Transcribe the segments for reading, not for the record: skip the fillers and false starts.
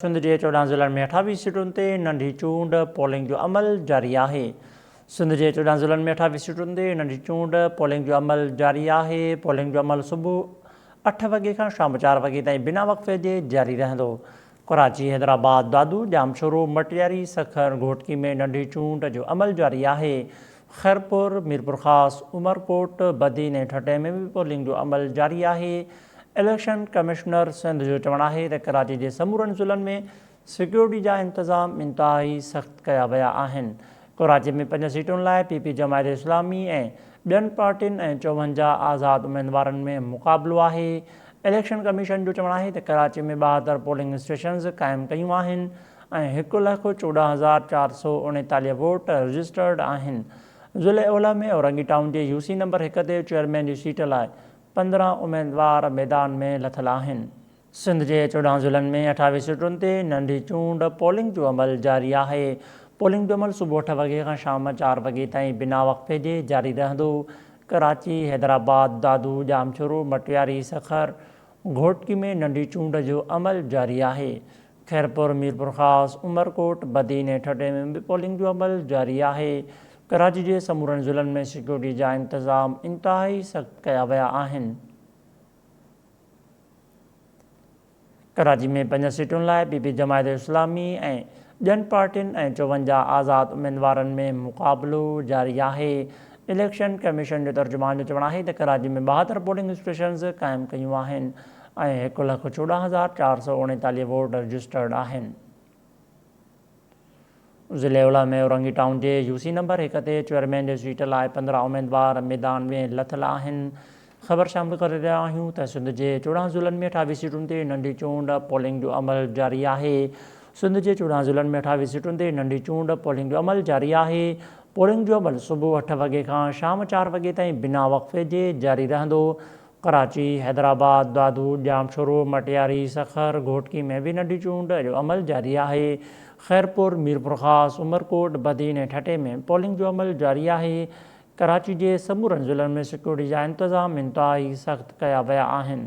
سنڌ جي 14 ضلعن ۾ 28 سيٽن تي ننڍي چونڊ پولنگ جو عمل جاري آهي. سنڌ جي 14 ضلعن ۾ 28 سيٽن تي ننڍي چونڊ پولنگ جو عمل جاري آهي. پولنگ جو عمل صبح 8 وڳي کان شام 4 وڳي تائين بنا وقفي جي جاري رهندو. ڪراچي، حيدرآباد، دادو، ڄامشورو، مٽياري، سکر، گهوٽڪي ۾ ننڍي چونڊ جو عمل جاري آهي. خيرپور، ميرپورخاص، عمرڪوٽ، بدين ۽ ٺٽي ۾ به پولنگ جو عمل جاري آهي. اليڪشن ڪمشنر سنڌ جو چوڻ آهي ته ڪراچي جي سمورن ضلعن ۾ سيڪيورٽي جا انتظام انتهائي سخت ڪيا ويا آهن. ڪراچي ۾ پنج سيٽن لاء پي پي جماعت اسلامي ۽ ٻين پارٽين ۽ 54 آزاد اميدوارن ۾ مقابلو آهي. اليڪشن ڪميشن جو چوڻ آهي ته ڪراچي ۾ 72 پولنگ اسٽيشنز قائم ڪيون آهن. ۽ 1,14,439 ووٽ رجسٽرڊ آهن. ضلعي اولهه ۾ اورنگي ٽائون جي يو سي نمبر 1 تي چيئرمين جي سيٽ لاء 15 اميدوار ميدان ۾ لٿل آهن. سنڌ جي 14 ضلعن ۾ 28 سيٽن تي ننڍي چونڊ پولنگ جو عمل جاري آهي. پولنگ جو عمل صبح 8 وڳي کان شام 4 وڳي تائين بنا وقفي جي جاري رهندو. ڪراچي، حيدرآباد، دادو، ڄامشورو، مٽياري، سکر، گهوٽڪي ۾ ننڍي چونڊ جو عمل جاري آهي. خيرپور، ميرپورخاص، عمرڪوٽ، بدين ۽ ٺٽي ۾ به پولنگ جو عمل جاري آهي. ڪراچي جي سمورن ضلعن ۾ سيڪيورٽي جا انتظام انتهائي سخت ڪيا ويا آهن. ڪراچي ۾ پنج سيٽن لاء پي پي جماعت اسلامي ۽ ٻين پارٽين ۽ 54 آزاد اميدوارن ۾ مقابلو جاري آهي. اليڪشن ڪميشن جو ترجمان جو چوڻ آهي ته ڪراچي ۾ 72 پولنگ اسٽيشنز قائم ڪيون آهن ۽ 1,14,439 ووٽ رجسٽرڊ آهن. ضلعي اولهه ۾ اورنگي ٽائون جي يو سي نمبر 1 تي چيئرمين جي سيٽ لاء 15 اميدوار ميدان ۾ لٿل آهن. خبر شامل ڪري رهيا آهيون ته سنڌ جي 14 ضلعن ۾ 28 سيٽن تي ننڍي چونڊ پولنگ جو عمل جاري آهي. سنڌ جي 14 ضلعن ۾ 28 سيٽن تي ننڍي چونڊ پولنگ جو عمل جاري آهي. پولنگ جو عمل صبح 8 وڳي کان شام 4 وڳي تائين بنا وقفي جي جاري رهندو. ڪراچي، حيدرآباد، دادو، ڄامشورو، مٽياري، سکر، گهوٽڪي ۾ به ننڍي چونڊ جو عمل جاري آهي. خيرپور، ميرپورخاص، عمرڪوٽ، بدين ۽ ٺٽي ۾ پولنگ جو عمل جاري آهي. ڪراچي جي سمورن ضلعن ۾ سيڪيورٽي جا انتظام انتهائي سخت ڪيا ويا آهن.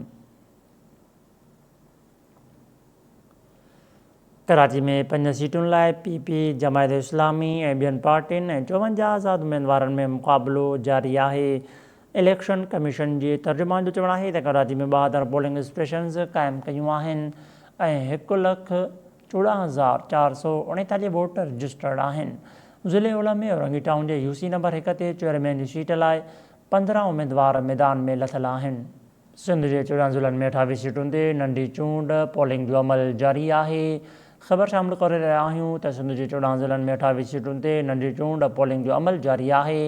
ڪراچي ۾ پنج سيٽن لاء پي پي، جماعت اسلامي ۽ ٻين پارٽين ۽ 54 آزاد اميدوارن ۾ مقابلو جاري آهي. اليڪشن ڪميشن جي ترجمان جو چوڻ آهي ته ڪراچي ۾ 72 پولنگ اسٽيشنز قائم ڪيون آهن ۽ 1,14,439 ووٽ رجسٽرڊ آهن. ضلعي اولهه ۾ اورنگي ٽائون جي يو سي نمبر 1 تي چيئرمين جي سيٽ لاء 15 اميدوار ميدان ۾ لٿل آهن. سنڌ جي 14 ضلعن ۾ 28 سيٽن تي ننڍي چونڊ پولنگ جو عمل جاري آهي. خبر شامل ڪري رهيا آهيون ته سنڌ جي 14 ضلعن ۾ 28 سيٽن تي ننڍي چونڊ پولنگ جو عمل جاري آهي.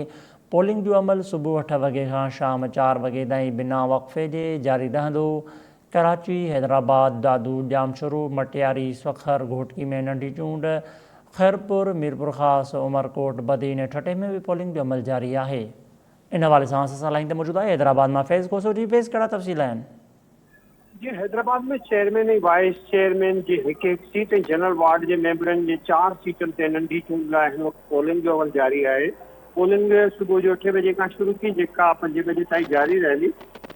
پولنگ جو عمل صبح 8 وڳي کان شام 4 وڳي تائين بنا وقفي جي جاري رهندو. ڪراچي، حيدرآباد، دادو، ڄامشورو، مٽياري، سکر، گهوٽڪي ۾ ننڍي چونڊ، خيرپور، ميرپورخاص، عمرڪوٽ، بدين ۽ ٺٽي ۾ به پولنگ جو عمل جاري آهي. ان حوالي سان اسان سان لائين تي موجود آهي حيدرآباد مان فيض کوسو جي فيض ڪهڙا تفصيل آهن؟ جي حيدرآباد ۾ چيئرمين ۽ وائيس چيئرمين جي هڪ هڪ سيٽ ۽ جنرل وارڊ جي ميمبرن جي چار سيٽن تي ننڍي چونڊ لاء هن وقت پولنگ جو عمل جاري آهي. پولنگ صبح جو اٺين بجي کان شروع ٿي جيڪا پنجين بجي تائين جاري رهندي.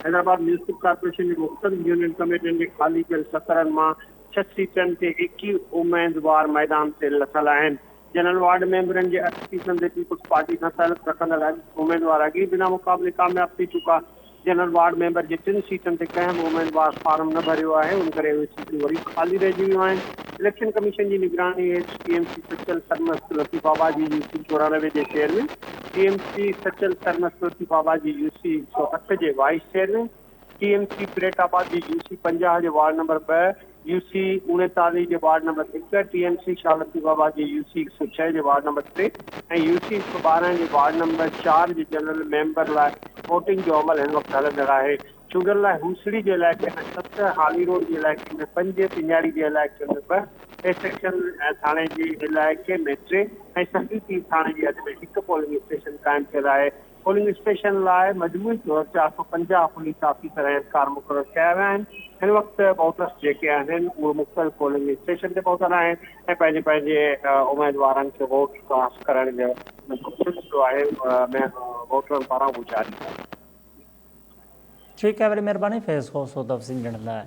حيدرآباد ميونسپل ڪارپوريشن جي مختلف يونين ڪميٽين جي خالي پيل 17 مان ڇهه سيٽن تي 21 اميدوار ميدان تي لٿل آهن. جنرل وارڊ ميمبرن جي اٺ سيٽن تي پيپلز پارٽي سان تعلق رکندڙ اميدوار اڳ ئي بنا مقابلي ڪامياب ٿي چڪا. جنرل وارڊ ميمبر جي ٽن سيٽن تي ڪنهن به اميدوار فارم نه ڀريو آهي، ان ڪري اهي سيٽون وري به خالي رهجي ويون آهن. اليڪشن ڪميشن جي نگراني هيٺ T M C Sachal Sarmast Latifabad جي يو سي 94 جي chairman, T M C Sachal Sarmast Latifabad جي يو سي 108 جي vice chairman, T M C Pretabad جي يو سي 50 جي وارڊ نمبر 2، يو سي 39 جي ward number 1، T M C Shah Latif آباد جي يو سي 106 جي وارڊ نمبر 3 ۽ يو سي 112 جي وارڊ نمبر 4 جي جنرل ميمبر لاء ووٽنگ جو عمل هن وقت هلندڙ آهي. چونڊن لاء هوسڙي جي علائقي ۾ 7، هالي روڊ جي علائقي ۾ 5، پڃاڙي جي علائقي ۾ 2، اي سيڪشن ٿاڻي جي علائقي ۾ 3 ۽ سهگي پير ٿاڻي جي حد ۾ هڪ پولنگ اسٽيشن قائم ٿيل آهي. پولنگ اسٽيشن لاء مجموعي طور 450 پوليس آفيسر ۽ اهلڪار مقرر ڪيا ويا آهن. هن وقت ووٽرس جيڪي آهن اهي مختلف پولنگ اسٽيشن تي پهتل آهن ۽ پنهنجي پنهنجي اميدوارن کي ووٽ ڪاسٽ ڪرڻ جو جيڪو سلسلو آهي ووٽرن پاران اهو جاري آهي. ٺيڪ آهي وڏي مهرباني فيض کوسو تفصيل ڏيڻ لاء.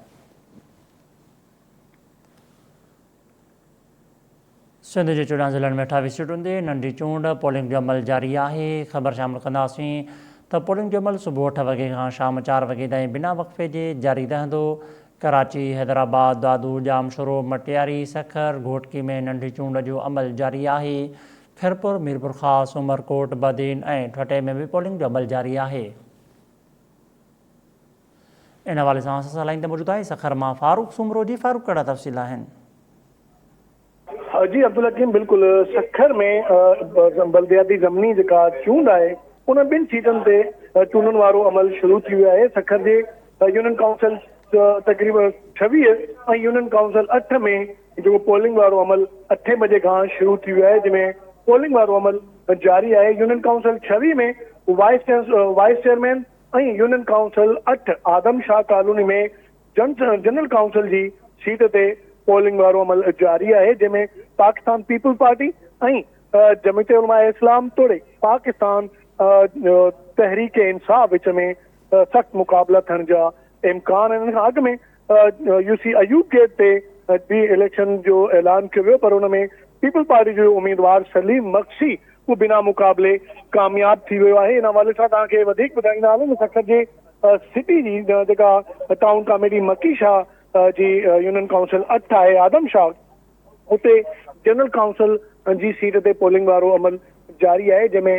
سنڌ جي 14 ضلعن ۾ 28 سيٽن تي ننڍي چونڊ پولنگ جو عمل جاري آهي. خبر شامل ڪنداسين ته پولنگ جو عمل صبح اٺ وڳي کان شام چار وڳي تائين بنا وقفي جي جاري رهندو. ڪراچي، حيدرآباد، دادو، ڄامشورو، مٽياري، سکر، گهوٽڪي ۾ ننڍي چونڊ جو عمل جاري آهي. خيرپور، ميرپورخاص، عمرڪوٽ، بدين ۽ ٺٽي ۾ به پولنگ جو عمل جاري آهي. ان حوالي سان اسان سان لائين تي موجود آهي سکر مان فاروق سومرو جي فاروق ڪهڙا تفصيل آهن؟ جي عبدالحڪيم بلڪل سکر ۾ بلدياتي ضمني جيڪا چونڊ آهي ان ٻن سيٽن تي چونڊن وارو عمل شروع ٿي ويو آهي سکر جي يونين ڪائونسل تقريبن 26 ۽ يونين ڪائونسل اٺ ۾ جيڪو پولنگ وارو عمل اٺين بجي کان شروع ٿي ويو آهي جنهن ۾ پولنگ وارو عمل جاري آهي union council 26 ۾ vice chairman ۽ union council اٺ Adam Shah colony ۾ general council جي سيٽ تي پولنگ وارو عمل جاري آهي جنهن ۾ پاڪستان پيپلز پارٽي ۽ جمعيت علماء اسلام توڙي پاڪستان تحريڪ انصاف وچ ۾ سخت مقابلا ٿيڻ جا امڪان آهن. ان کان اڳ ۾ يو سي ايوب گيٽ تي به اليڪشن جو اعلان ڪيو ويو پر ان ۾ پيپلز پارٽي جو اميدوار سليم مگسي اهو بنا مقابلي ڪامياب ٿي ويو آهي. ان حوالي سان توهان کي وڌيڪ ٻڌائيندا هلون ته سکر جي سٽي جي جيڪا ٽائون ڪاميٽي مڪي شاهه جي يونين ڪائونسل اٺ آهي آدم شاهه اتي جنرل ڪائونسل جي سيٽ تي پولنگ وارو عمل جاري آهي جنهن ۾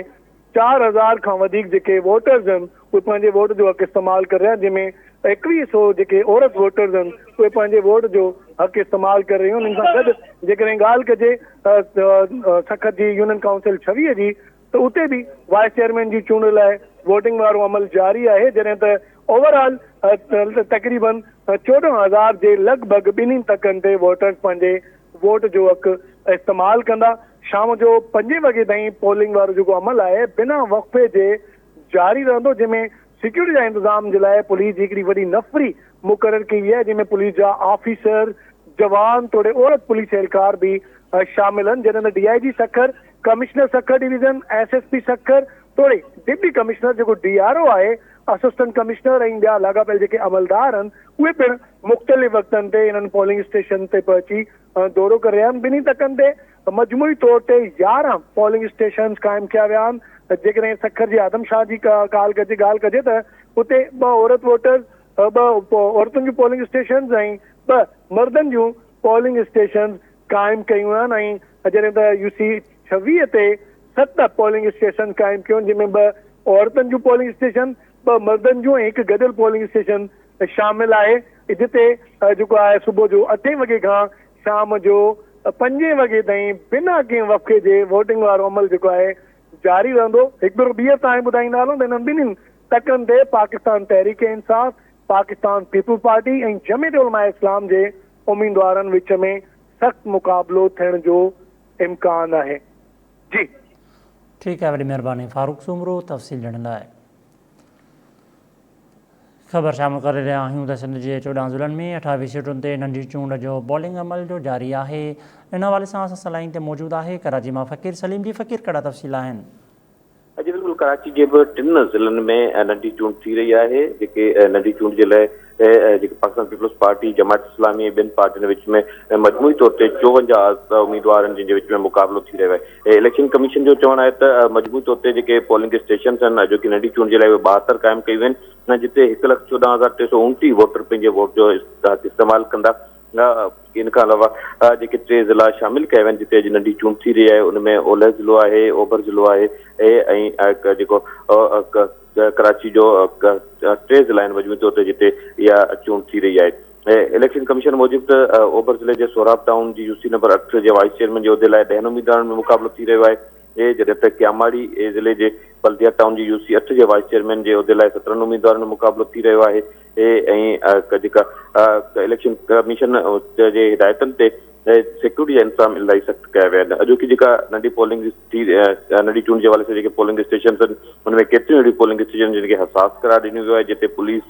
4000 کان وڌيڪ جيڪي ووٽرز آهن اهي پنهنجي ووٽ جو حق استعمال ڪري رهيا آهن جنهن ۾ 21 سو جيڪي عورت ووٽرز آهن اهي پنهنجي ووٽ جو حق استعمال ڪري رهيون آهن ان سان گڏ جيڪڏهن ڳالهه ڪجي سکر جي يونين ڪائونسل 26 جي ته اتي به وائيس چيئرمين جي چونڊ لاء ووٽنگ وارو عمل جاري آهي جڏهن ته اوور آل تقريبن 14 هزار جي لڳ ڀڳ ٻنهي تڪن تي ووٽرز پنهنجي ووٽ جو حق استعمال ڪندا. شام جو پنجين وڳي تائين پولنگ وارو جيڪو عمل آهي بنا وقفي جي جاري رهندو جنهن ۾ سيڪيورٽي جا انتظام جي لاء پوليس جي هڪڙي وڏي نفري مقرر ڪئي وئي آهي جنهن ۾ پوليس جا آفيسر، جوان توڙي عورت پوليس اهلڪار به شامل آهن جڏهن ته D I G Sukkur, commissioner Sukkur division, S S P Sukkur توڙي ڊپٽي ڪمشنر جيڪو ڊي آر او آهي، اسسٽنٽ ڪمشنر ۽ ٻيا لاڳاپيل جيڪي عملدار آهن اهي پڻ مختلف وقتن تي انهن پولنگ اسٽيشن تي پهچي دورو ڪري رهيا آهن. ٻنهي تڪن تي مجموعي طور تي 11 پولنگ اسٽيشنز قائم ڪيا ويا آهن. جيڪڏهن سکر جي آدم شاهه جي ڪال ڪجي ڳالهه ڪجي ته اتي ٻه عورت ووٽرز، ٻه عورتن جون پولنگ اسٽيشنز ۽ ٻه مردن جون پولنگ اسٽيشنز قائم ڪيون ويون آهن ۽ جڏهن ته يو سي 26 تي ست پولنگ اسٽيشنز قائم ڪيون جن ۾ ٻه عورتن جون پولنگ اسٽيشن، ٻه مردن جون ۽ هڪ گڏيل پولنگ اسٽيشن شامل آهي جتي جيڪو آهي صبح جو اٺين وڳي کان شام جو پنجين وڳي تائين بنا ڪنهن وقفي جي ووٽنگ وارو عمل جيڪو آهي جاري رهندو. هڪ ڀيرو ٻيهر توهان کي ٻڌائيندا هلون ته انهن ٻنهين تڪن تي پاڪستان تحريڪ انصاف، پاڪستان پيپلز پارٽي ۽ جمعيت علماء اسلام جي اميدوارن وچ ۾ سخت مقابلو ٿيڻ جو امڪان آهي. جي. ٺيڪ آهي وڏي مهرباني فاروق سومرو تفصيل ڏيڻ لاء. خبر شامل ڪري رهيا آهيون ته سنڌ جي 14 ضلعن ۾ 28 سيٽن تي ننڍي چونڊ جو پولنگ عمل جو جاري آهي ان حوالي سان اسان سان لائين تي موجود آهي ڪراچي مان فقير سليم جي فقير ڪهڙا تفصيل آهن. جي بلڪل ڪراچي جي به ٽن ضلعن ۾ ننڍي چونڊ ٿي رهي آهي جيڪي ننڍي چونڊ جي لاء جيڪي پاڪستان پيپلز پارٽي، جماعت اسلامي ۽ ٻين پارٽين وچ ۾ مجموعي طور تي 54 اميدوار آهن جن جي وچ ۾ مقابلو ٿي رهيو آهي. اليڪشن ڪميشن جو چوڻ آهي ته مجموعي طور تي جيڪي پولنگ اسٽيشنز آهن اڄوڪي ننڍي چونڊ جي لاء اهي 72 قائم ڪيون ويون آهن جتي 1,14,329 ووٽر پنهنجي ووٽ جو حق استعمال ڪندا. ان کان علاوه جيڪي ٽي ضلعا شامل ڪيا ويا آهن جتي اڄ ننڍي چونڊ ٿي رهي آهي ان ۾ اولهه ضلعو آهي، اوڀر ضلعو آهي ۽ جيڪو ڪراچي جو ٽي ضلعا آهن مجموعي طور تي جتي اها چونڊ ٿي رهي آهي. اليڪشن ڪميشن موجب ته اوڀر ضلعي جي سهراب ٽائون جي يو سي نمبر اٺ جي وائيس چيئرمين جي عهدي لاء ڏهن اميدوارن ۾ مقابلو ٿي رهيو آهي جڏهن ته ڪياماڙي ضلعي جي بلديا ٽائون جي يو سي اٺ جي وائيس چيئرمين جي عهدي لاء 17 اميدوارن ۾ مقابلو ٿي رهيو آهي ۽ جيڪا اليڪشن ڪميشن جي هدايتن تي سيڪيورٽي جا انتظام الاهي سخت ڪيا ويا آهن. اڄوڪي جيڪا ننڍي پولنگ ٿي ننڍي چونڊ جي حوالي سان جيڪي پولنگ اسٽيشنز آهن ان ۾ ڪيتريون اهڙيون پولنگ اسٽيشن جن کي حساس قرار ڏنو ويو آهي جتي پوليس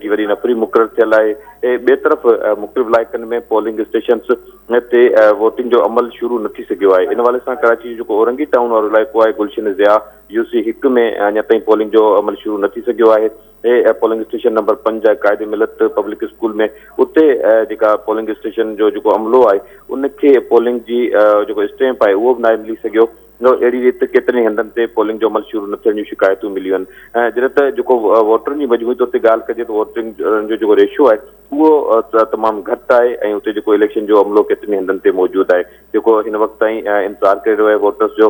جي وڏي نفري مقرر ٿيل آهي ٻئي طرف مختلف علائقن ۾ پولنگ اسٽيشنز تي ووٽنگ جو عمل شروع نه ٿي سگهيو آهي ان حوالي سان ڪراچي جو جيڪو اورنگي ٽائون وارو علائقو آهي گلشن ضياء يو سي هڪ ۾ اڃا تائين پولنگ جو عمل شروع نه ٿي سگهيو آهي. پولنگ اسٽيشن نمبر 5 آهي قائد ملت پبلڪ اسڪول ۾ اتي جيڪا پولنگ اسٽيشن جو جيڪو عملو آهي ان کي پولنگ جي جيڪو اسٽيمپ آهي اهو به ناهي ملي سگهيو. اهڙي ريت ڪيترن ئي هنڌن تي پولنگ جو عمل شروع نه ٿيڻ جون شڪايتون مليون آهن. جڏهن ته جيڪو ووٽرن جي مجموعي طور تي ڳالهه ڪجي ته ووٽرن جو جيڪو ريشو آهي اهو تمام گهٽ آهي ۽ اتي جيڪو اليڪشن جو عملو ڪيترن ئي هنڌن تي موجود آهي جيڪو هن وقت تائين انتظار ڪري رهيو آهي ووٽرز جو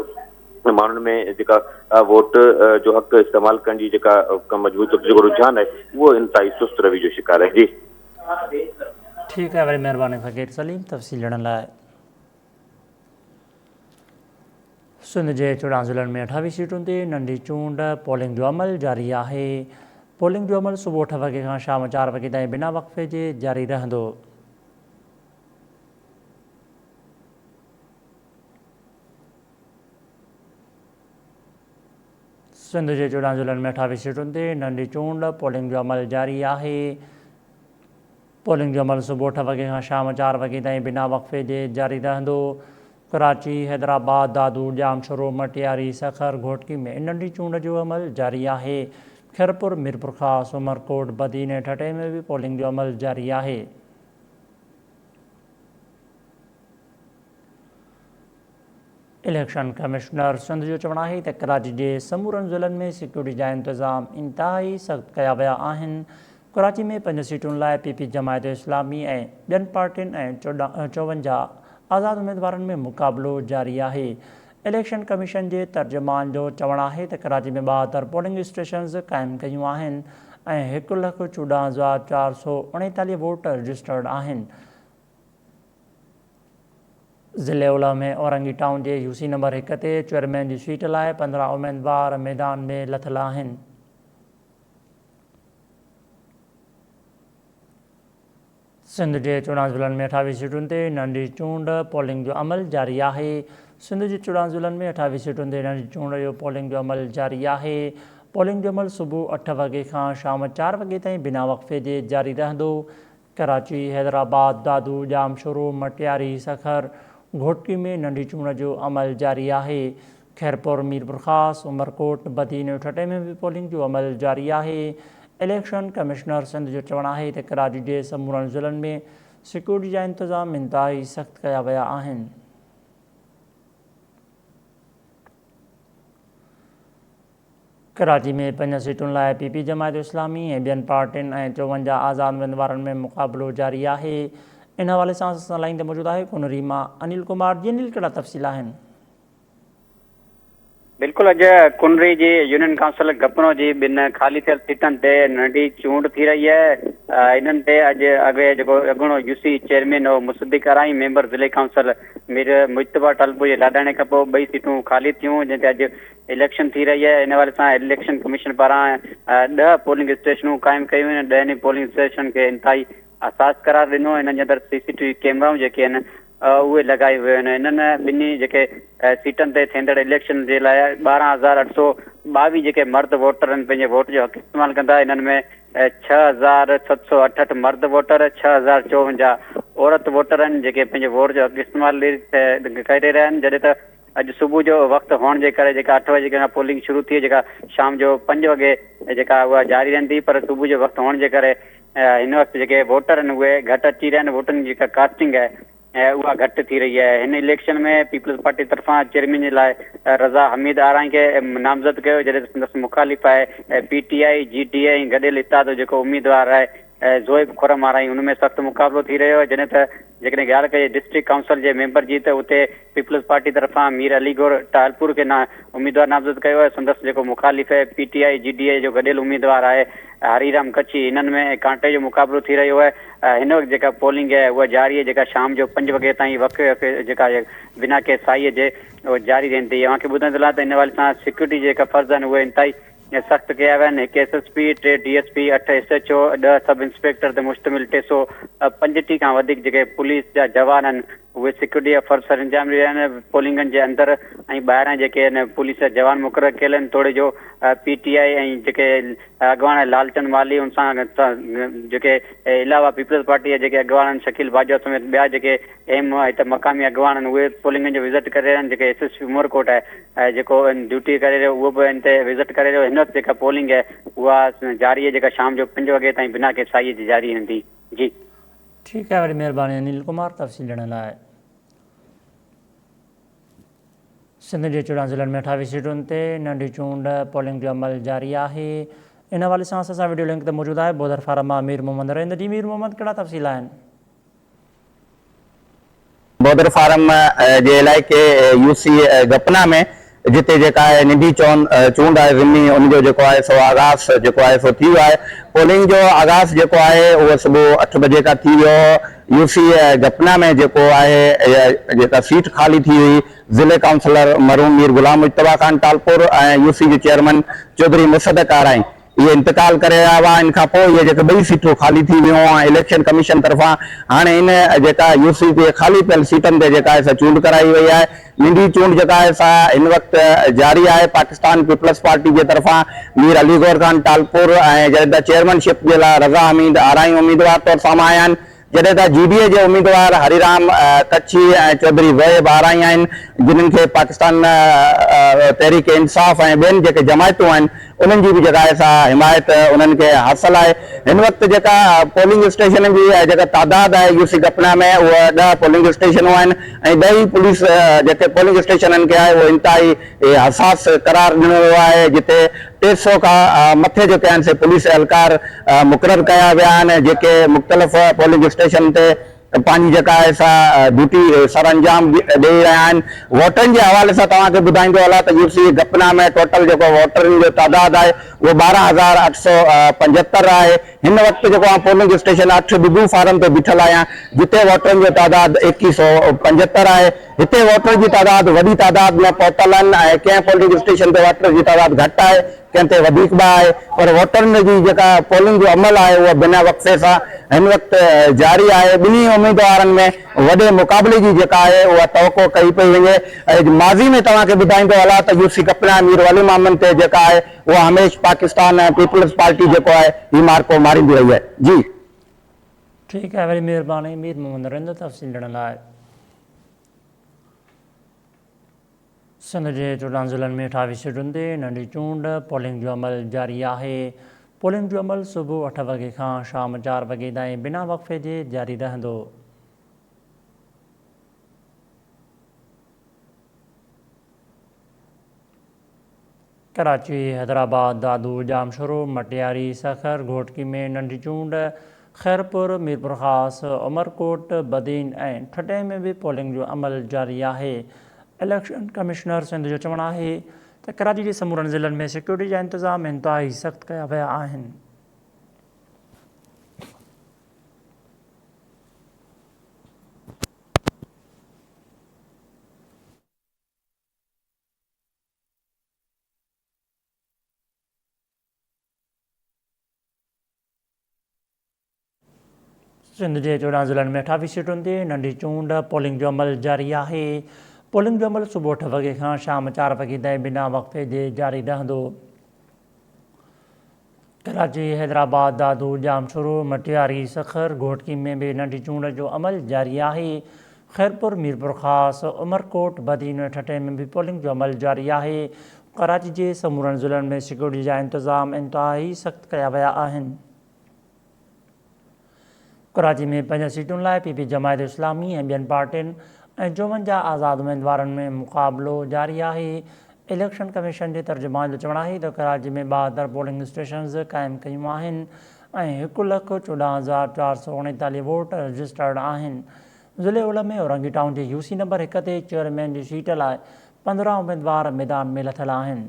ماڻهن ۾ جيڪا ووٽ جو حق استعمال ڪرڻ جي جيڪا مجموعي طور تي جيڪو رجحان آهي اهو انتهائي سست روي جو شڪار آهي. جي. ٺيڪ آهي وڏي مهرباني فقير سليم تفصيل ڏيڻ لاء. سنڌ جي 14 ضلعن ۾ 28 سيٽن تي ننڍي چونڊ پولنگ جو عمل جاري آهي. پولنگ جو عمل صبح 8 وڳي کان شام 4 وڳي تائين بنا وقفي جي جاري رهندو. سنڌ جي 14 ضلعن ۾ 28 سيٽن تي ننڍي چونڊ پولنگ جو عمل جاري آهي. پولنگ جو عمل صبح 8 وڳي کان شام 4 وڳي تائين بنا وقفي جي جاري رهندو. ڪراچي، حيدرآباد، دادو، ڄامشورو، مٽياري، سکر، گهوٽڪي ۾ ننڍي چونڊ جو عمل جاري آهي. خيرپور، ميرپورخاص، عمرڪوٽ، بدين ۽ ٺٽي ۾ به پولنگ جو عمل جاري آهي. اليڪشن ڪمشنر سنڌ جو چوڻ آهي ته ڪراچي جي سمورن ضلعن ۾ سيڪيورٽي جا انتظام انتهائي سخت ڪيا ويا آهن، ڪراچي ۾ 5 سيٽن لاء پي پي جماعت اسلامي ۽ ٻين پارٽين ۽ 54 آزاد اميدوارن ۾ مقابلو جاري آهي. اليڪشن ڪميشن جي ترجمان جو چوڻ آهي ته ڪراچي ۾ 72 پولنگ اسٽيشنز قائم ڪيون آهن ۽ هڪ لک 14,439 ووٽ رجسٽرڊ آهن. ضلعي اولهه ۾ اورنگي ٽائون جي يو سي نمبر 1 تي چيئرمين جي سيٽ لاء 15 اميدوار ميدان ۾ لٿل آهن. سنڌ جي 14 ضلعن ۾ 28 سيٽن تي ننڍي چونڊ پولنگ جو عمل جاري آهي. سنڌ جي 14 ضلعن ۾ 28 سيٽن تي ننڍي چونڊ جو پولنگ جو عمل جاري آهي. پولنگ جو عمل صبح 8 وڳي کان شام 4 وڳي تائين بنا وقفي جي جاري رهندو. ڪراچي، حيدرآباد، دادو، ڄامشورو، مٽياري، سکر، گهوٽڪي ۾ ننڍي چونڊ جو عمل جاري آهي. خيرپور، ميرپورخاص، عمرڪوٽ، بدين ۽ ٺٽي ۾ به پولنگ جو عمل جاري آهي. اليڪشن ڪمشنر سنڌ جو چوڻ آهي ته ڪراچي جي سمورن ضلعن ۾ سيڪيورٽي جا انتظام انتهائي سخت ڪيا ويا آهن. ڪراچي ۾ 5 سيٽن لاء پي پي جماعت اسلامي ۽ ٻين پارٽين ۽ 54 آزاد اميدوارن ۾ مقابلو جاري آهي. ان حوالي سان اسان سان لائين تي موجود آهي ڪنري مان انيل ڪمار جي انيل ڪهڙا تفصيل آهن؟ بلڪل اڄ ڪنري جي يونين ڪائونسل گپنو جي ٻن خالي ٿيل سيٽن تي ننڍي چونڊ ٿي رهي آهي. انهن تي اڄ اڳي جيڪو اڳوڻو يو سي چيئرمين هو مصدق آرائين ميمبر ضلعي ڪائونسل مير مجتبيٰ ٽالپور جي لاڏاڻي کانپوء ٻئي سيٽون خالي ٿيون جنهن تي اڄ اليڪشن ٿي رهي آهي ان حوالي سان اليڪشن ڪميشن پاران 10 پولنگ اسٽيشنون قائم ڪيون ويون آهن 10 ئي پولنگ اسٽيشن کي انتهائي حساس قرار ڏنو انهن جي اندر سي سي ٽي وي ڪيمرائون جيڪي آهن اهي لڳايون ويون آهن انهن ٻنهي جيڪي سيٽن تي ٿيندڙ اليڪشن جي لاء 12822 جيڪي مرد ووٽر آهن پنهنجي ووٽ جو حق استعمال ڪندا انهن ۾ 6768 مرد ووٽر 6054 عورت ووٽر آهن جيڪي پنهنجي ووٽ جو حق استعمال ڪري رهيا آهن جڏهن ته اڄ صبح جو وقت هئڻ جي ڪري جيڪا 8 وڄي کان پولنگ شروع ٿي جيڪا شام جو 5 وڳي جيڪا اها جاري رهندي پر صبح جو وقت هئڻ جي ڪري هن وقت جيڪي ووٽر آهن اهي گهٽ اچي رهيا آهن ووٽن جي جيڪا ڪاسٽنگ آهي اها گهٽ ٿي رهي آهي هن اليڪشن ۾ پيپلز پارٽي طرفان چيئرمين جي لاء رضا حميد آرائين کي نامزد ڪيو جڏهن ته سندس مخالف آهي P T I G D A ۽ گڏيل اتحاد جو جيڪو اميدوار آهي زوئيب خرم آرائين ان ۾ سخت مقابلو ٿي رهيو آهي جڏهن ته جيڪڏهن ڳالهه ڪجي ڊسٽرڪٽ ڪائونسل جي ميمبر جي ته اتي پيپلز پارٽي طرفان مير علي گور ٽالپور کي اميدوار نامزد ڪيو آهي سندس جيڪو مخالف P T I G D A جو گڏيل اميدوار آهي هري رام ڪڇي انهن ۾ ڪانٽي جو مقابلو ٿي رهيو آهي هن وقت جيڪا پولنگ آهي اها جاري آهي جيڪا شام جو 5 وڳي تائين وقفي وقفي جيڪا بنا ڪنهن سائي جي جاري رهندي اوهان کي ٻڌائيندو هلان ته ان حوالي سان سيڪيورٽي جيڪا فرض آهن اهي انتهائي سخت ڪيا ويا آهن، هڪ S S P, 3 D S P, 8 S H O, 10 sub inspector تي مشتمل 335 کان وڌيڪ جيڪي پوليس جا جوان آهن اهي سيڪيورٽي جا فرض سرانجام ڏئي رهيا آهن. پولنگن جي اندر ۽ ٻاهران جيڪي آهن پوليس جا جوان مقرر ڪيل آهن توڙي جو پي ٽي آء ۽ جيڪي اڳواڻ لال چند مالهي ان سان جيڪي علاوه پيپلز پارٽي جا جيڪي اڳواڻ آهن شڪيل باجوا سميت ٻيا جيڪي اهم هت مقامي اڳواڻ آهن اهي پولنگن جو وزٽ ڪري رهيا آهن جيڪي ايس ايس پي عمرڪوٽ آهي جيڪو ڊيوٽي ڪري رهيو اهو به هن تي وزٽ ڪري رهيو هن وقت جيڪا پولنگ آهي اها جاري آهي جيڪا شام جو 5 وڳي تائين بنا ڪنهن سائي جي جاري رهندي جي. ٺيڪ آهي وڏي مهرباني انيل ڪمار تفصيل ڏيڻ لاء. سنڌ جي 14 ضلعن ۾ 28 سيٽن تي ننڍي چونڊ پولنگ جو عمل جاري آهي. ان حوالي سان اسان سان وڊيو لنڪ تي موجود آهي بودر فارم مان مير محمد رند. جي مير محمد ڪهڙا تفصيل آهن؟ بودر فارم جي علائقي يو سي گپنا ۾ جتي جيڪا آهي ننڍي چون چونڊ آهي ضمني ان جو جيڪو آهي سو آغاز جيڪو آهي سو ٿي ويو آهي پولنگ جو آغاز جيڪو آهي اهو صبح اٺ بجي کان ٿي ويو هو يو سي گپنا ۾ جيڪو آهي جيڪا سيٽ خالي ٿي هئي ضلعي ڪائونسلر مرحوم مير غلام مجتبيٰ خان ٽالپور ۽ يو سي جو چيئرمن چوڌري مصدق آرائين اهي انتقال ڪري ويا هئا ان کان پوء اهي جيڪي ٻئي سيٽون خالي ٿي ويون هئا اليڪشن ڪميشن طرفان هاڻي ان جيڪا يو سي جي خالي پيل سيٽن تي جيڪا آهي سا چونڊ ڪرائي وئي آهي ننڍي چونڊ جيڪا آهي سا هن وقت جاري آهي پاڪستان پيپلز پارٽي جي طرفان مير علي گوهر خان ٽالپور ۽ جڏهن ته چيئرمن شپ جي لاء رضا حميد آرائين اميدوار طور سامهون آيا آهن جڏهن ته جي ڊي اي جي اميدوار هري رام ڪڇي ۽ چوڌري زوهيب آرائين آهن جنھن کي پاڪستان تحريڪ انصاف ۽ ٻين جيڪي جماعتون آهن انهن جي به جيڪا آهي سا حمايت انهن کي حاصل آهي هن وقت جيڪا پولنگ اسٽيشنن جي جيڪا تعداد آهي يو سي گپنا ۾ اهو 10 پولنگ اسٽيشنون آهن ۽ 10 ئي پوليس جيڪي پولنگ اسٽيشنن کي آهي اهو انتهائي حساس قرار ڏنو ويو آهي جتي 300 کان مٿي جيڪي آهن سي پوليس اهلڪار مقرر ڪيا ويا آهن جيڪي مختلف پولنگ اسٽيشن تي پنهنجي جيڪا آهي سا ڊيوٽي سرانجام ڏئي رهيا آهن. ووٽرن جي حوالي سان توهان کي ٻڌائيندو هلان ته يو سي گپنا ۾ ٽوٽل جيڪو ووٽرن جو تعداد آهي اهو 12875 آهي. هن وقت جيڪو آئون پولنگ اسٽيشن اٺ ڏگو فارم تي بيٺل آهيان جتي ووٽرن جو تعداد 2175 آهي. هتي ووٽر جي تعداد وڏي تعداد ۾ پهتل آهن ۽ ڪنهن پولنگ اسٽيشن تي ووٽر جي تعداد گهٽ آهي ڪنهن تي وڌيڪ به آهي پر ووٽرن جي جيڪا پولنگ جو عمل آهي اهو بنا وقفي سان هن وقت جاري آهي ٻنهي اميدوارن ۾ وڏي مقابلي جي جيڪا آهي اها توقع ڪئي پئي وڃي ۽ ماضي ۾ توهان کي ٻڌائيندو هلان ته يو سي ڪپنا مير ولي محمد تي جيڪا آهي اها هميشھ پاڪستان ۽ پيپلز پارٽي جيڪو آهي هي مارڪو ماريندي رهي آهي جي. ٺيڪ آهي وڏي مهرباني مير محمد رند تفصيل ڏيڻ لاء. سنڌ جي 14 ضلعن ۾ 28 سيٽن تي ننڍي چونڊ پولنگ جو عمل جاري آهي. پولنگ جو عمل صبح اٺ وڳي کان شام چار وڳي تائين بنا وقفي جي جاري رهندو. ڪراچي، حيدرآباد، دادو، ڄامشورو، مٽياري، سکر، گهوٽڪي ۾ ننڍي چونڊ، خيرپور، ميرپورخاص، عمرڪوٽ، بدين ۽ ٺٽي ۾ به پولنگ جو عمل جاري آهي. اليڪشن ڪمشنر سنڌ جو چوڻ آهي ته ڪراچي جي سمورن ضلعن ۾ سيڪيورٽي جا انتظام انتهائي سخت ڪيا ويا آهن. سنڌ جي 14 ضلعن ۾ 28 سيٽن تي ننڍي چونڊ پولنگ جو عمل جاري آهي. پولنگ جو عمل صبح اٺ وڳي کان شام چار وڳي تائين بنا وقفي جي جاري رهندو. ڪراچي، حيدرآباد، دادو، ڄامشورو، مٽياري، سکر، گهوٽڪي ۾ به ننڍي چونڊ جو عمل جاري آهي. خيرپور، ميرپورخاص، عمرڪوٽ، بدين ۽ ٺٽي ۾ به پولنگ جو عمل جاري آهي. ڪراچي جي سمورن ضلعن ۾ سيڪيورٽي جا انتظام انتهائي سخت ڪيا ويا آهن. ڪراچي ۾ پنج سيٽن لاء پي پي جماعت اسلامي ۽ ٻين پارٽين ۽ 54 آزاد اميدوارن ۾ مقابلو جاري آهي. اليڪشن ڪميشن جي ترجمان جو چوڻ آهي ته ڪراچي ۾ 72 پولنگ اسٽيشنز قائم ڪيون آهن ۽ هڪ لک 14439 ووٽ رجسٽرڊ آهن. ضلعي اولهه ۾ اورنگي ٽائون جي يو سي نمبر هڪ تي چيئرمين جي سيٽ لاء 15 اميدوار ميدان ۾ لٿل آهن.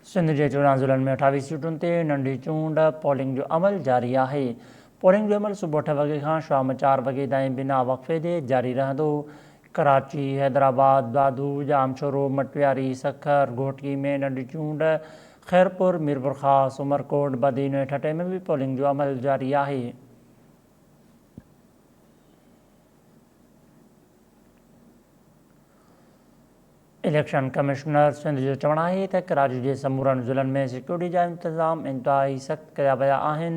سنڌ جي 14 ضلعن ۾ 28 سيٽن تي ننڍي چونڊ پولنگ جو عمل جاري آهي. پولنگ جو عمل صبح اٺ وڳي کان شام چار وڳي تائين بنا وقفي جي جاري رهندو. ڪراچي، حيدرآباد، دادو، ڄامشورو، مٽياري، سکر، گهوٽڪي ۾ ننڍي چونڊ، خيرپور، ميرپورخاص، عمرڪوٽ، بدين ۽ ٺٽي ۾ به پولنگ جو عمل جاري آهي. اليڪشن ڪمشنر سنڌ جو چوڻ آهي ته ڪراچي جي سمورن ضلعن ۾ سيڪيورٽي جا انتظام انتهائي سخت ڪيا ويا آهن،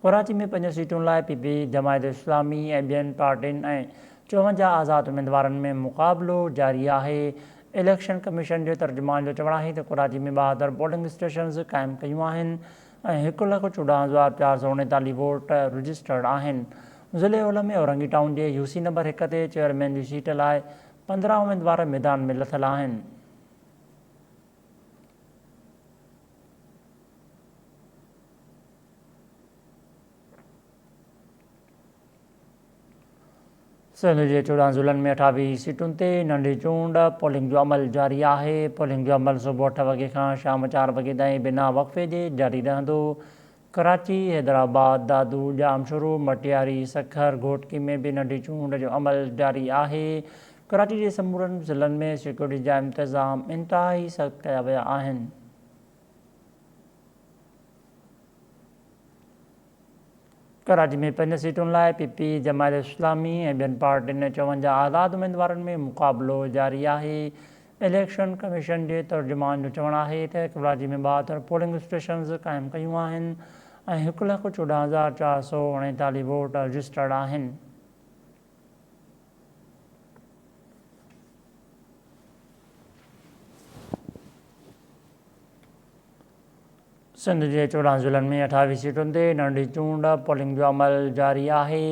ڪراچي ۾ پنج سيٽن لاء پي پي، جماعت اسلامي ۽ ٻين پارٽين ۽ 54 آزاد اميدوارن ۾ مقابلو جاري آهي. اليڪشن ڪميشن جي ترجمان جو چوڻ آهي ته ڪراچي ۾ 72 پولنگ اسٽيشنز قائم ڪيون آهن ۽ 1,14,439 ووٽ رجسٽرڊ آهن. ضلعي اولهه ۾ اورنگي ٽائون جي يو سي نمبر هڪ تي چيئرمين جي سيٽ لاء 15 اميدوار ميدان ۾ لٿل آهن. سنڌ جي 14 ضلعن ۾ 28 سيٽن تي ننڍي چونڊ پولنگ جو عمل جاري آهي. پولنگ جو عمل صبح اٺ وڳي کان شام چار وڳي تائين بنا وقفي جي جاري رهندو. ڪراچي، حيدرآباد، دادو، ڄامشورو، مٽياري، سکر، گهوٽڪي ۾ به ننڍي چونڊ جو عمل جاري آهي. ڪراچي جي سمورن ضلعن ۾ سيڪيورٽي جا انتظام انتهائي سخت ڪيا ويا آهن. ڪراچي ۾ پنج سيٽن لاء پي پي، جماعت اسلامي ۽ ٻين پارٽين ۽ 54 آزاد اميدوارن ۾ مقابلو جاري آهي. اليڪشن ڪميشن جي ترجمان جو چوڻ آهي ته ڪراچي ۾ 72 پولنگ اسٽيشنز قائم ڪيون آهن ۽ 1,14,439 ووٽ رجسٽرڊ آهن. سنڌ جي 14 ضلعن ۾ 28 سيٽن تي ننڍي چونڊ پولنگ جو عمل جاري آهي.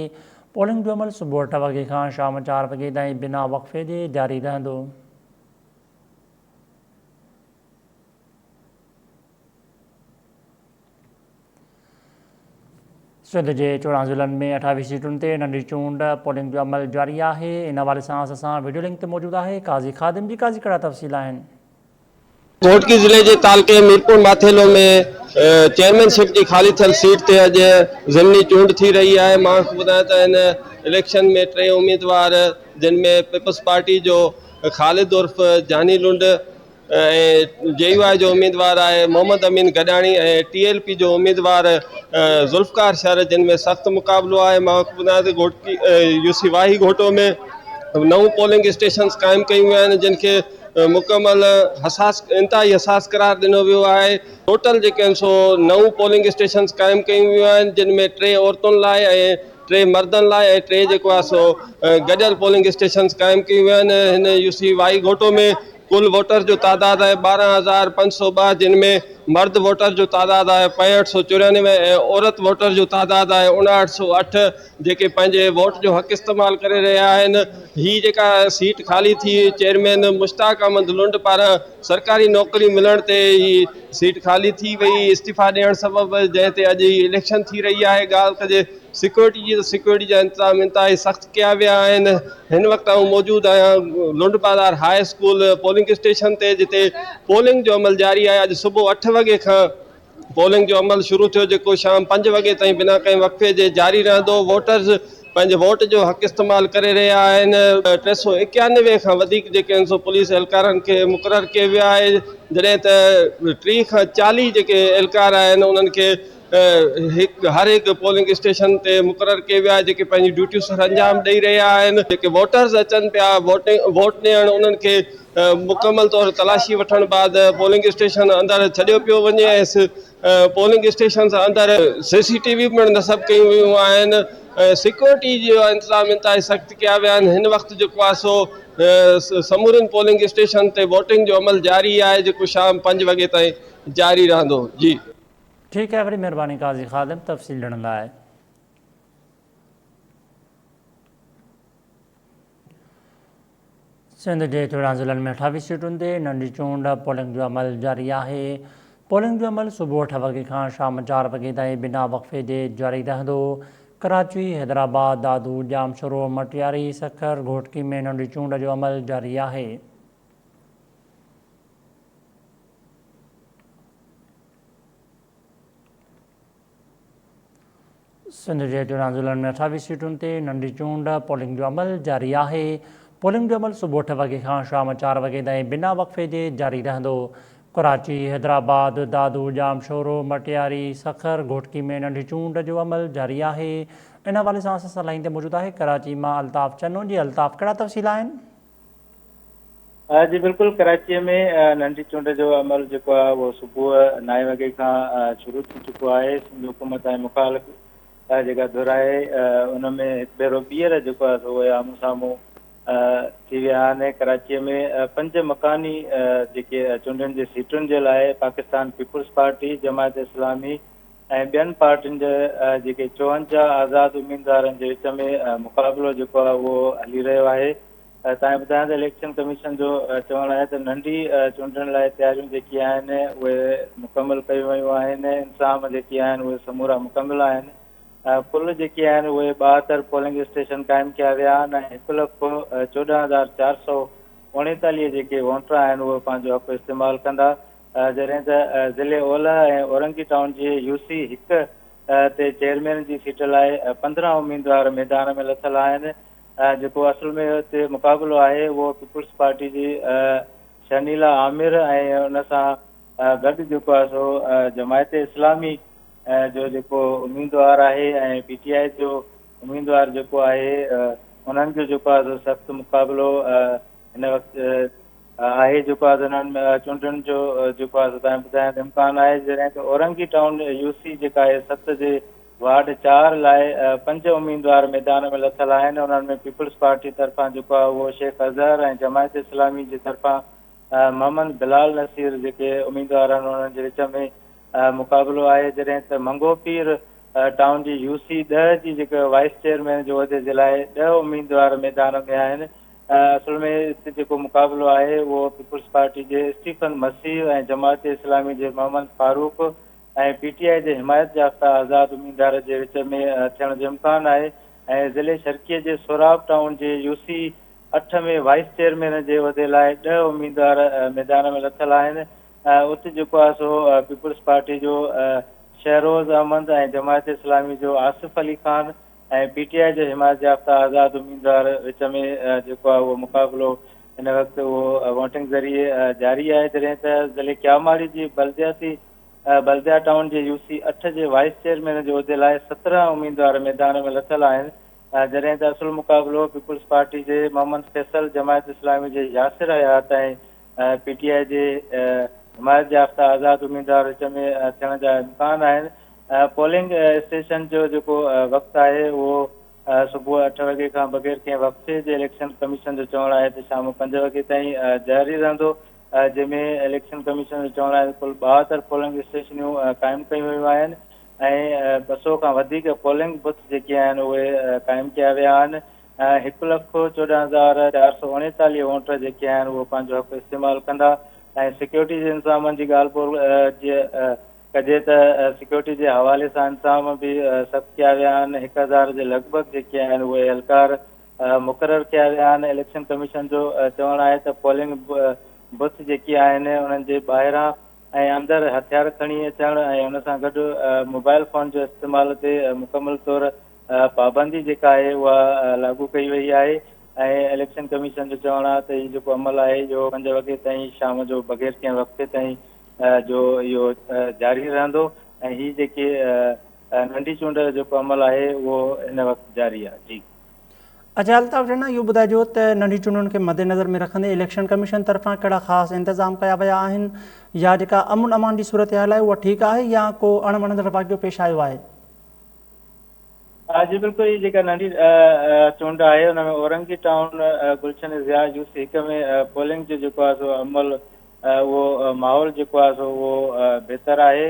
پولنگ جو عمل صبح اٺ وڳي کان شام چار وڳي تائين بنا وقفي جي جاري رهندو. سنڌ جي 14 ضلعن ۾ 28 سيٽن تي ننڍي چونڊ پولنگ جو عمل جاري آهي. ان حوالي سان اسان سان وڊيو لنڪ تي موجود آهي قاضي خادم جي قاضي ڪهڙا تفصيل آهن؟ گهوٽڪي ضلعي جي تعلقي ميرپور ماٿيلو ۾ چيئرمين شپ جي خالي ٿيل سيٽ تي اڄ ضمني چونڊ ٿي رهي آهي. مان ٻڌايان ته هن اليڪشن ۾ ٽي اميدوار جن ۾ پيپلز پارٽي جو خالد عرف جاني لنڊ ۽ جي يو آء جو اميدوار آهي Muhammad Amin Gadani ۽ T L P جو اميدوار ذوالفقار شر جن ۾ سخت مقابلو آهي. مان ٻڌايان ته گهوٽڪي يو سي واهي گهوٽو ۾ نئون پولنگ اسٽيشنز قائم ڪيون ويون آهن جن کي مڪمل حساس انتهائي حساس قرار ڏنو ويو آهي ٽوٽل جيڪي آهن سو نو پولنگ اسٽيشنز قائم ڪيون ويون آهن جن ۾ ٽي عورتن لاء ۽ ٽي مردن لاء ۽ ٽي جيڪو آهي سو گڏيل پولنگ اسٽيشنز قائم ڪيون ويون آهن هن يو سي وائي گهوٽو ۾ ڪل ووٽر جو تعداد آهي 12502 جن ۾ مرد ووٽر جو تعداد آهي 6594 ۽ عورت ووٽر جو تعداد آهي 5908 جيڪي پنهنجي ووٽ جو حق استعمال ڪري رهيا آهن هي جيڪا سيٽ خالي ٿي چيئرمين مشتاق احمد لنڊ پاران سرڪاري نوڪري ملڻ تي هي سيٽ خالي ٿي وئي استعيفا ڏيڻ سبب جنهن تي اڄ هي اليڪشن ٿي رهي آهي ڳالهه ڪجي سيڪيورٽي جي ته سيڪيورٽي جا انتظام انتهائي سخت ڪيا ويا آهن هن وقت آئون موجود آهيان Lund Bazar high school polling station تي جتي پولنگ جو عمل جاري آهي اڄ صبح اٺ وڳي کان پولنگ جو عمل شروع ٿيو جيڪو شام پنج وڳي تائين بنا ڪنهن وقفي جي جاري رهندو، ووٽرز پنهنجي ووٽ جو حق استعمال ڪري رهيا آهن، 391 کان وڌيڪ جيڪي آهن سو پوليس اهلڪارن کي مقرر ڪيو ويو آهي جڏهن ته 30 کان 40 جيڪي اهلڪار آهن انهن کي هڪ هر هڪ پولنگ اسٽيشن تي مقرر ڪيو ويو آهي جيڪي پنهنجون ڊيوٽيون سرانجام ڏئي رهيا آهن، جيڪي ووٽرز اچن پيا ووٽ ڏيڻ انهن کي مڪمل طور تلاشي وٺڻ بعد پولنگ اسٽيشن اندر ڇڏيو پيو وڃي ۽ پولنگ اسٽيشنز اندر سي سي ٽي وي پڻ نصب ڪيون ويون آهن ۽ سيڪيورٽي جو انتظام انتهائي سخت ڪيا ويا آهن هن وقت جيڪو آهي سو سمورين پولنگ اسٽيشن تي ووٽنگ جو عمل جاري آهي جيڪو شام پنج وڳي تائين جاري رهندو جي. ٺيڪ آهي وڏي مهرباني قاضي خادم تفصيل ڏيڻ لاء. سنڌ جي 14 ضلعن ۾ 28 سيٽن تي ننڍي چونڊ پولنگ جو عمل جاري آهي. پولنگ جو عمل صبح اٺ وڳي کان شام چار وڳي تائين بنا وقفي جي جاري رهندو. ڪراچي، حيدرآباد، دادو، ڄامشورو، مٽياري، سکر، گهوٽڪي ۾ ننڍي چونڊ جو عمل جاري آهي. سنڌ جي 14 ضلعن ۾ 28 سيٽن تي ننڍي چونڊ پولنگ جو عمل جاري آهي. پولنگ جو عمل صبح اٺ وڳي کان شام چار وڳي تائين بنا وقفي جي جاري رهندو. ڪراچي، حيدرآباد، دادو، ڄامشورو، مٽياري، سکر، گهوٽڪي ۾ ننڍي چونڊ جو عمل جاري آهي. ان حوالي سان اسان سان لائين تي موجود آهي ڪراچي مان الطاف چنو جي الطاف ڪهڙا تفصيل آهن؟ جي بلڪل ڪراچيء ۾ ننڍي چونڊ جو عمل جيڪو آهي اهو صبح نائين وڳي کان شروع ٿي چڪو آهي سنڌ حڪومت ۽ مخالف جيڪا ڌر آهي ان ۾ هڪ ڀيرو ٻيهر جيڪو آهي سو اهي آمهون سامهون ٿي ويا آهن ڪراچيء ۾ پنج مڪاني جيڪي چونڊن جي سيٽن جي لاء پاڪستان پيپلز پارٽي جماعت اسلامي ۽ ٻين پارٽين جي جيڪي 54 آزاد اميدوارن جي وچ ۾ مقابلو جيڪو آهي اهو هلي رهيو آهي تائين ٻڌايان ته اليڪشن ڪميشن جو چوڻ آهي ته ننڍي چونڊن لاء تياريون جيڪي آهن اهي مڪمل ڪيون ويون آهن، انتظام جيڪي آهن اهي سمورا مڪمل آهن، ڪل جيڪي آهن اهي 72 پولنگ اسٽيشن قائم ڪيا ويا آهن ۽ هڪ لک 14439 جيڪي ووٽر آهن اهي پنهنجو حق استعمال ڪندا، جڏهن ته ضلعي اولهه ۽ اورنگي ٽائون جي يو سي هڪ تي چيئرمين جي سيٽ لاء 15 اميدوار ميدان ۾ لٿل آهن. جيڪو اصل ۾ اتي مقابلو آهي اهو پيپلز پارٽي جي شنيلا عامر ۽ ان سان گڏ جيڪو آهي سو جماعت اسلامي جو جيڪو اميدوار آهي ۽ پي ٽي آء جو اميدوار جيڪو آهي انهن جو جيڪو آهي سو سخت مقابلو هن وقت آهي جيڪو آهي انهن چونڊن جو جيڪو آهي سو تائين ٻڌايان ته امڪان آهي جڏهن ته اورنگي ٽائون يو سي جيڪا آهي ست جي وارڊ چار لاء پنج اميدوار ميدان ۾ لٿل آهن انهن ۾ پيپلز پارٽي طرفان جيڪو آهي اهو شيخ اظهر ۽ جماعت اسلامي جي طرفان محمد بلال نصير جيڪي اميدوار آهن انهن جي وچ ۾ مقابلو آهي جڏهن ته منگهو پير ٽائون جي يو سي ڏهه جي جيڪو وائيس چيئرمين جي عهدي جي لاء ڏهه اميدوار ميدان ۾ آهن اصل ۾ هتي جيڪو مقابلو آهي اهو پيپلز پارٽي جي اسٽيفن مسيح ۽ جماعت اسلامي جي محمد فاروق ۽ پي ٽي آء جي حمايت يافته آزاد اميدار جي وچ ۾ ٿيڻ جو امڪان آهي ۽ ضلعي شرقيه جي سهراب ٽائون جي يو سي اٺ ۾ وائيس چيئرمين جي عهدي لاء ڏهه اميدوار ميدان ۾ لٿل آهن ات جيڪو آهي سو پيپلز پارٽي جو شهروز احمد ۽ جماعت اسلامي جو آصف علي خان ۽ پي ٽي آء جي حمايت يافته آزاد اميدوار وچ ۾ جيڪو آهي اهو مقابلو هن وقت اهو ووٽنگ ذريعي جاري آهي جڏهن ته ضلعي ڪياماڙي جي بلدياتي بلديا ٽائون جي يو سي اٺ جي وائيس چيئرمين جي عهدي لاء 17 اميدوار ميدان ۾ لٿل آهن جڏهن ته اصل مقابلو پيپلز پارٽي جي محمد فيصل جماعت اسلامي جي ياسر حيات ۽ پي ٽي آء جي حمايت يافته آزاد اميدوار وچ ۾ ٿيڻ جا امڪان آهن. پولنگ اسٽيشن جو جيڪو وقت آهي اهو صبح اٺ وڳي کان بغير ڪنهن وقفي جي اليڪشن ڪميشن جو چوڻ آهي ته شام پنج وڳي تائين جاري رهندو جنهن ۾ اليڪشن ڪميشن جو چوڻ آهي ته ڪل 72 پولنگ اسٽيشنيون قائم ڪيون ويون آهن ۽ 200 کان وڌيڪ پولنگ بوٿ جيڪي آهن اهي قائم ڪيا ويا آهن. 114439 ووٽر جيڪي آهن اهي پنهنجو حق استعمال ڪندا ۽ سيڪيورٽي جي انتظامن جي ڳالهه ٻولهه جي ڪجي ته سيڪيورٽي جي حوالي سان انتظام به سخت ڪيا ويا آهن 1000 جي لڳ ڀڳ جيڪي آهن اهي اهلڪار مقرر ڪيا ويا آهن اليڪشن ڪميشن جو چوڻ آهي ته پولنگ بوٿ جيڪي آهن انهن جي ٻاهران ۽ اندر هٿيار کڻي اچڻ ۽ ان سان گڏ موبائل فون جو استعمال تي مڪمل طور پابندي جيڪا آهي اها لاڳو ڪئي وئي آهي ۽ اليڪشن ڪميشن جو چوڻ آهي ته هي جيڪو عمل آهي اهو پنج وڳي تائين شام جو بغير ڪنهن وقفي تائين جو اهو جاري رهندو ۽ هي جيڪي ننڍي چونڊ جو جيڪو عمل آهي اهو هن وقت جاري آهي جي. اچا الطاف چنا اهو ٻڌائجو ته ننڍي چونڊن کي مدنظر ۾ رکندي اليڪشن ڪميشن طرفان ڪهڙا خاص انتظام ڪيا ويا آهن يا جيڪا امن امان جي صورتحال آهي اها ٺيڪ آهي يا ڪو اڻ وڻندڙ واقعو پيش آيو آهي؟ جي بلڪل هي جيڪا ننڍي چونڊ آهي ان ۾ اورنگي ٽائون گلشن ضياء يو سي هڪ ۾ پولنگ جو جيڪو آهي سو عمل اهو ماحول جيڪو آهي سو اهو بهتر آهي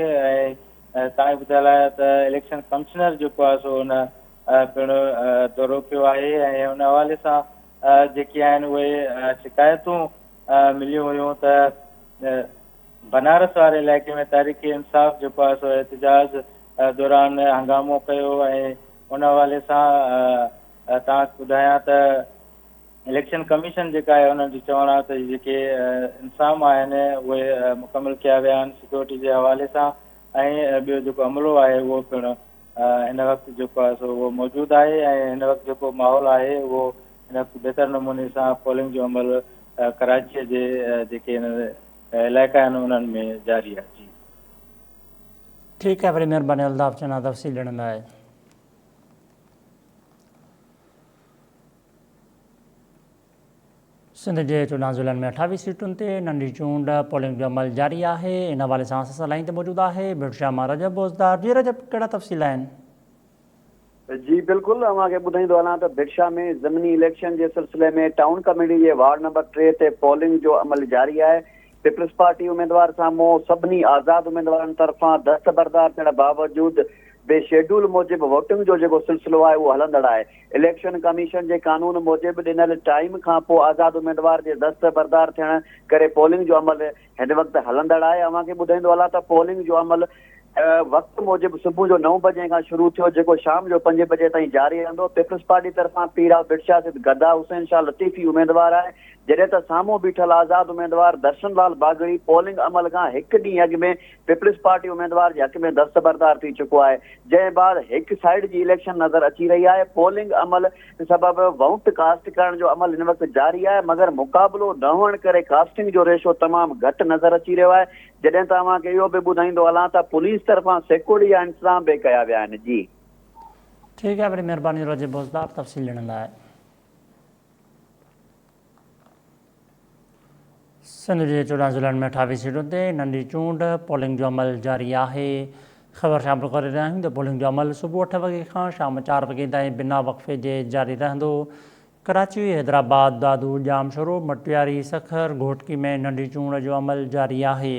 ۽ تان ٻڌايل آهي ته اليڪشن ڪمشنر جيڪو آهي سو ان پڻ دورو ڪيو آهي ۽ ان حوالي سان جيڪي آهن اهي شڪايتون مليون هيون ته بنارس واري علائقي ۾ تحريڪ انصاف جيڪو آهي سو احتجاج دوران هنگامو ڪيو ۽ ان حوالي سان توهان کي ٻڌايان ته اليڪشن ڪميشن جيڪا آهي انهن جو چوڻ آهي ته جيڪي انتظام آهن اهي مڪمل ڪيا ويا آهن سيڪيورٽي جي حوالي سان ۽ ٻيو جيڪو عملو آهي اهو پڻ هن وقت جيڪو آهي سو اهو موجود آهي ۽ هن وقت جيڪو ماحول آهي اهو هن وقت بهتر نموني سان پولنگ جو عمل ڪراچيء جي جيڪي هن علائقا آهن انهن ۾ جاري آهي جي. ٺيڪ آهي وڏي مهرباني الطاف چنا تفصيل ڏيڻ لاء. سنڌ جي 14 ضلعن ۾ 28 سيٽن تي ننڍي چونڊ پولنگ جو عمل جاري آهي ان حوالي سان اسان سان لائين تي موجود آهي ڀٽ شاهه مان رجب بوزدار جي رجب ڪهڙا تفصيل آهن. جي بلڪل اوهان کي ٻڌائيندو هلان ته ڀٽ شاهه ۾ ضمني اليڪشن جي سلسلي ۾ ٽائون ڪميٽي جي وارڊ نمبر 3 تي پولنگ جو عمل جاري آهي پيپلز پارٽي اميدوار سامهون سڀني آزاد اميدوارن طرفان دستبردار ٿيڻ باوجود به شيڊول موجب ووٽنگ جو جيڪو سلسلو آهي اهو هلندڙ آهي اليڪشن ڪميشن جي قانون موجب ڏنل ٽائيم کانپوء آزاد اميدوار جي دستبردار ٿيڻ ڪري پولنگ جو عمل هن وقت هلندڙ آهي. اوهان کي ٻڌائيندو هلان ته پولنگ جو عمل وقت موجب صبح جو نو بجي کان شروع ٿيو جيڪو شام جو پنج بجي تائين جاري رهندو. پيپلز پارٽي طرفان پير آء ڀٽ شاهه سيد گدا حسين شاهه لطيفي اميدوار آهي جڏهن ته سامهون بيٺل آزاد اميدوار درشن لال باگڙي پولنگ عمل کان هڪ ڏينهن اڳ ۾ پيپلز پارٽي اميدوار جي حق ۾ دستبردار ٿي چڪو آهي جنهن بعد هڪ سائيڊ جي اليڪشن نظر اچي رهي آهي. پولنگ عمل سبب ووٽ ڪاسٽ ڪرڻ جو عمل هن وقت جاري آهي مگر مقابلو نه هئڻ ڪري ڪاسٽنگ جو ريشو تمام گهٽ نظر اچي رهيو آهي جڏهن ته اوهان کي اهو به ٻڌائيندو هلان ته پوليس طرفان سيڪيورٽي جا انتظام به ڪيا ويا آهن جي. ٺيڪ آهي وڏي مهرباني رجب بوزدار تفصيل ڏيڻ لاء. سنڌ جي 14 ضلعن ۾ 28 سيٽن تي ننڍي چونڊ پولنگ جو عمل جاري آهي. خبر شامل ڪري رهيا آهيون ته پولنگ جو عمل صبح اٺ وڳي کان شام چار وڳي تائين بنا وقفي جي جاري رهندو. ڪراچي، حيدرآباد، دادو، ڄامشورو، مٽياري، سکر، گهوٽڪي ۾ ننڍي چونڊ جو عمل جاري آهي.